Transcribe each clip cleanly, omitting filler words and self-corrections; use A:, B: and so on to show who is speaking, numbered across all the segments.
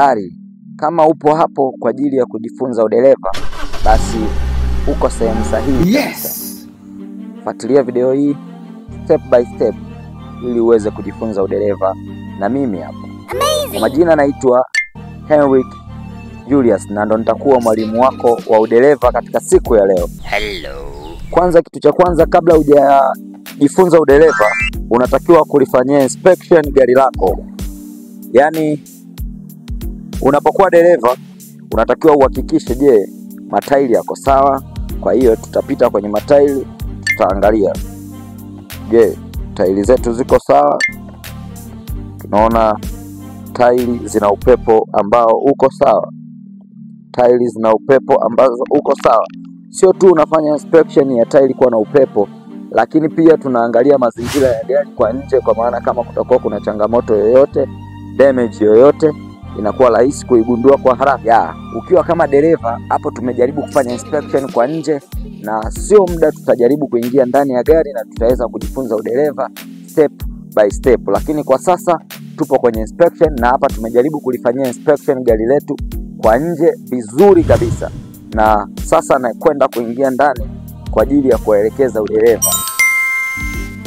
A: Habari, kama upo hapo kwa ajili ya kujifunza udereva, basi uko sehemu sahihi.
B: Yes.
A: Fuatilia video hii step by step ili uweze kujifunza udereva na mimi hapo.
C: Amazing.
A: Majina naitwa Henrik Julius na ndo nitakuwa mwalimu wako wa udereva katika siku ya leo.
C: Hello.
A: Kwanza, kitu cha kwanza kabla hujajifunza udereva, unatakiwa kulifanyia inspection gari lako. Yaani unapokuwa dereva unatakiwa uhakikishe, je, matairi yako sawa? Kwa hiyo tutapita kwenye matairi, tutaangalia, je, tairi zetu ziko sawa? Tunaona tairi zina upepo ambao uko sawa, tairi zina upepo ambazo uko sawa. Sio tu unafanya inspection ya tairi kuwa na upepo, lakini pia tunaangalia mazingira ya gari kwa nje, kwa maana kama kutakuwa kuna changamoto yoyote, damage yoyote, inakuwa rahisi kuigundua kwa haraka. Ya, ukiwa kama dereva hapo, tumejaribu kufanya inspection kwa nje, na sio muda tutajaribu kuingia ndani ya gari na tutaweza kujifunza udereva step by step, lakini kwa sasa tupo kwenye inspection, na hapa tumejaribu kulifanyia inspection gari letu kwa nje vizuri kabisa, na sasa nakwenda kuingia ndani kwa ajili ya kuelekeza udereva.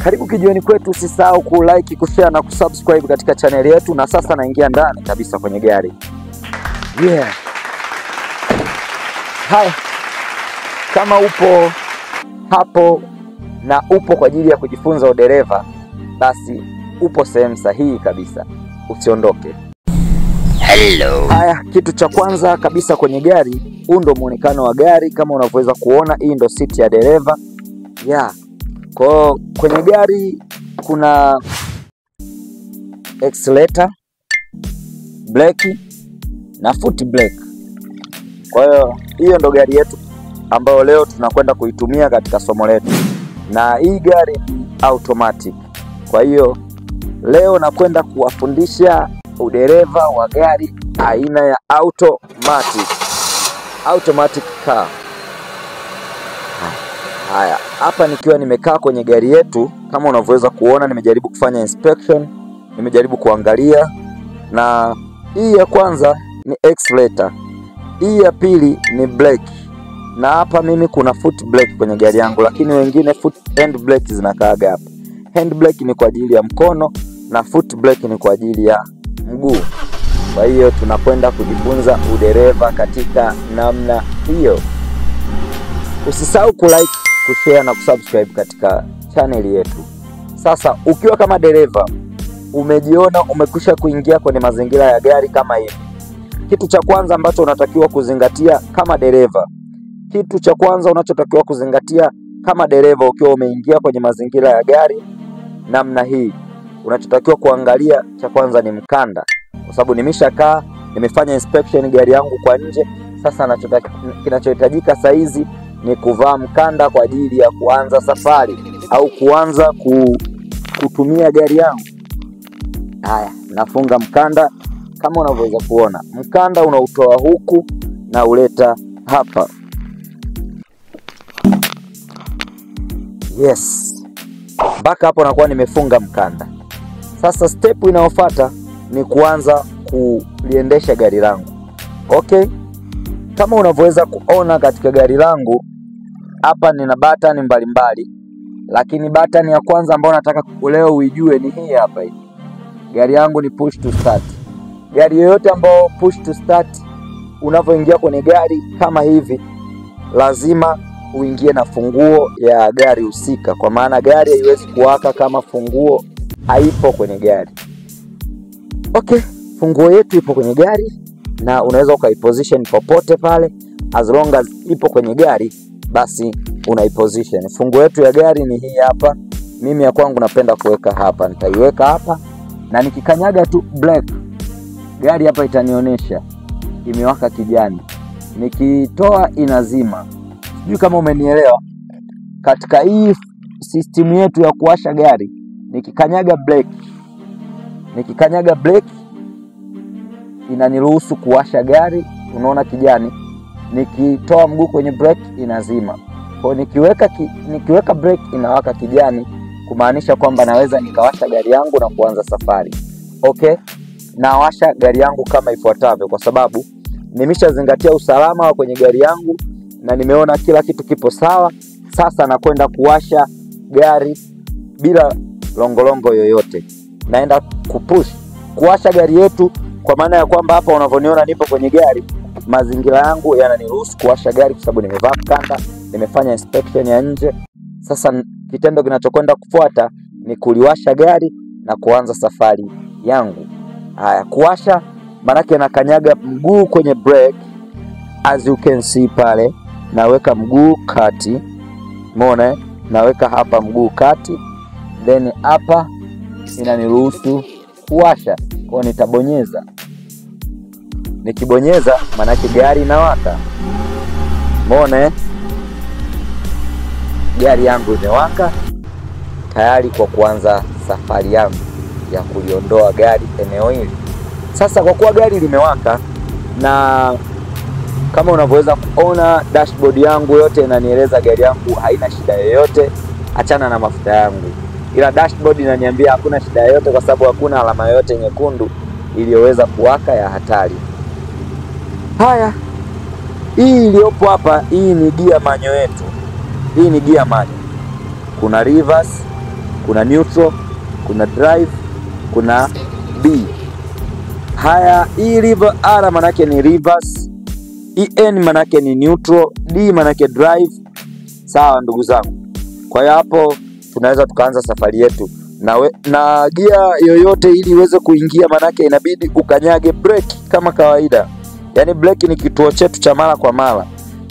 A: Karibu kijiweni kwetu, usisahau ku like, kushare na kusubscribe katika channel yetu. Na sasa naingia ndani kabisa kwenye gari. Yeah. Haya, kama upo hapo na upo kwa ajili ya kujifunza udereva, basi upo sehemu sahihi kabisa, usiondoke.
C: Hello.
A: Haya, kitu cha kwanza kabisa kwenye gari, huu ndo muonekano wa gari kama unavyoweza kuona. Hii ndo siti ya dereva. Yeah. Kwa kwenye gari kuna accelerator, breki na foot brake. Kwa hiyo hiyo ndo gari yetu ambayo leo tunakwenda kuitumia katika somo letu, na hii gari ni automatic. Kwa hiyo leo nakwenda kuwafundisha udereva wa gari aina ya automatic, automatic car. Haya, hapa nikiwa nimekaa kwenye gari yetu, kama unavyoweza kuona, nimejaribu kufanya inspection, nimejaribu kuangalia, na hii ya kwanza ni accelerator, hii ya pili ni brake, na hapa mimi kuna foot brake kwenye gari yangu, lakini wengine foot hand brake zinakaaga hapa. Hand brake ni kwa ajili ya mkono na foot brake ni kwa ajili ya mguu. Kwa hiyo tunakwenda kujifunza udereva katika namna hiyo. Usisahau kulike, kushare na kusubscribe katika channel yetu. Sasa ukiwa kama dereva umejiona umekwisha kuingia kwenye mazingira ya gari kama hivi, kitu cha kwanza ambacho unatakiwa kuzingatia kama dereva, kitu cha kwanza unachotakiwa kuzingatia kama dereva ukiwa umeingia kwenye mazingira ya gari namna hii, unachotakiwa kuangalia cha kwanza ni mkanda, kwa sababu nimeshakaa, nimefanya inspection gari yangu kwa nje. Sasa kinachohitajika saizi ni kuvaa mkanda kwa ajili ya kuanza safari au kuanza kutumia gari yangu. Haya, nafunga mkanda kama unavyoweza kuona, mkanda unautoa huku na uleta hapa. Yes, mpaka hapo nakuwa nimefunga mkanda. Sasa step inayofuata ni kuanza kuliendesha gari langu. Okay, kama unavyoweza kuona katika gari langu hapa nina button mbalimbali, lakini button ya kwanza ambayo nataka leo uijue ni hii hapa hii. Gari yangu ni push to start. Gari yoyote ambayo push to start, unavyoingia kwenye gari kama hivi, lazima uingie na funguo ya gari husika, kwa maana gari haiwezi kuwaka kama funguo haipo kwenye gari. Okay, funguo yetu ipo kwenye gari na unaweza ukaiposition popote pale, as long as ipo kwenye gari basi unaiposition. Funguo yetu ya gari ni hii hapa. Mimi ya kwangu napenda kuweka hapa, nitaiweka hapa na nikikanyaga tu brake, gari hapa itanionyesha imewaka kijani, nikitoa inazima. Sijui kama umenielewa. Katika hii system yetu ya kuwasha gari, nikikanyaga brake inaniruhusu kuwasha gari, unaona kijani. Nikitoa mguu kwenye brake inazima. Kwa nikiweka brake inawaka kijani, kumaanisha kwamba naweza nikawasha gari yangu na kuanza safari. Okay, Nawasha gari yangu kama ifuatavyo, kwa sababu nimeshazingatia usalama wa kwenye gari yangu na nimeona kila kitu kipo sawa. Sasa nakwenda kuwasha gari bila longolongo yoyote. Naenda kupush kuwasha gari yetu, kwa maana ya kwamba hapa unavyoniona nipo kwenye gari, mazingira yangu yananiruhusu kuwasha gari kwa sababu nimevaa mkanda, nimefanya inspection ya nje. Sasa kitendo kinachokwenda kufuata ni kuliwasha gari na kuanza safari yangu. Haya, kuwasha maanake nakanyaga mguu kwenye brake, as you can see pale, naweka mguu kati. Umeona? Naweka hapa mguu kati, then hapa inaniruhusu kuwasha. Kwa nitabonyeza. Nikibonyeza maanake gari inawaka. Umeona? Gari yangu imewaka tayari kwa kuanza safari yangu ya kuliondoa gari eneo hili. Sasa kwa kuwa gari limewaka na kama unavyoweza kuona dashboard yangu yote inanieleza gari yangu haina shida yoyote, achana na mafuta yangu. Ila dashboard inaniambia hakuna shida yoyote kwa sababu hakuna alama yoyote nyekundu iliyoweza kuwaka ya hatari. Haya, hii iliyopo hapa, hii ni gia manyo yetu. Hii ni gia manyo. Kuna reverse, kuna neutral, kuna drive, kuna B. Haya, hii river R manake ni reverse, EN manake ni neutral, D manake drive. Sawa ndugu zangu. Kwa hiyo hapo tunaweza tukaanza safari yetu. Na gia yoyote ili iweze kuingia manake inabidi ukanyage brake kama kawaida. Yaani brake ni kituo chetu cha mara kwa mara.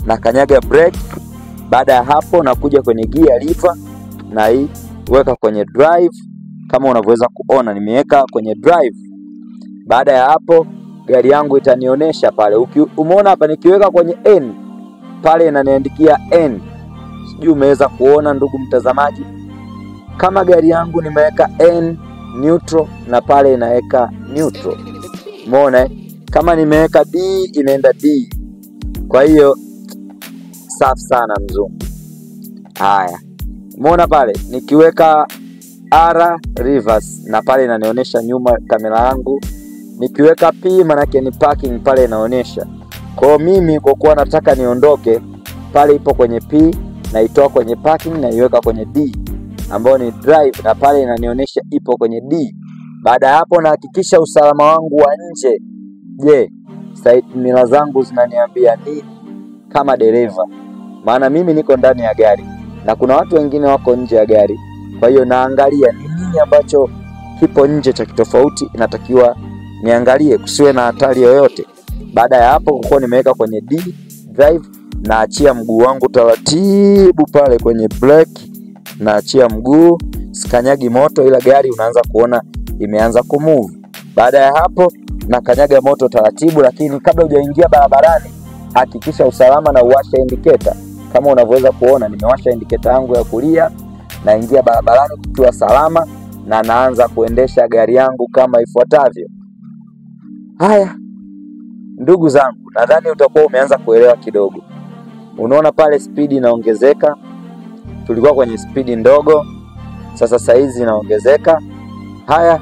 A: Na kanyaga brake. Baada ya hapo nakuja kwenye gia lever na hii weka kwenye drive. Kama unavyoweza kuona nimeweka kwenye drive. Baada ya hapo gari yangu itanionyesha pale. Umeona hapa nikiweka kwenye N pale inaniandikia N. Sijui umeweza kuona ndugu mtazamaji. Kama gari yangu nimeweka N neutral na pale inaweka neutral. Umeona? Kama nimeweka D inaenda D. Kwa hiyo safi sana mzungu. Haya. Umeona pale nikiweka R reverse na pale inanionyesha nyuma kamera yangu. Nikiweka P manake ni parking pale inaonyesha. Kwa mimi kwa kuwa nataka niondoke, pale ipo kwenye P na itoa kwenye parking na iweka kwenye D ambayo ni drive na pale inanionyesha ipo kwenye D. Baada ya hapo nahakikisha usalama wangu wa nje. Je, side mirror zangu zinaniambia nini kama dereva? Maana mimi niko ndani ya gari na kuna watu wengine wako nje ya gari. Kwa hiyo naangalia ni nini ambacho kipo nje cha kitofauti, inatakiwa niangalie kusiwe na hatari yoyote. Baada ya hapo kwa kuwa nimeweka kwenye D drive, naachia mguu wangu taratibu pale kwenye brake, naachia mguu, sikanyagi moto, ila gari unaanza kuona imeanza kumove. Baada ya hapo nakanyaga moto taratibu, lakini kabla hujaingia barabarani hakikisha usalama na uwashe indicator. Kama unavyoweza kuona nimewasha indicator yangu ya kulia, naingia barabarani kukiwa salama na naanza kuendesha gari yangu kama ifuatavyo. Haya ndugu zangu, nadhani utakuwa umeanza kuelewa kidogo. Unaona pale speed inaongezeka. Tulikuwa kwenye speed ndogo, sasa saizi inaongezeka. Haya,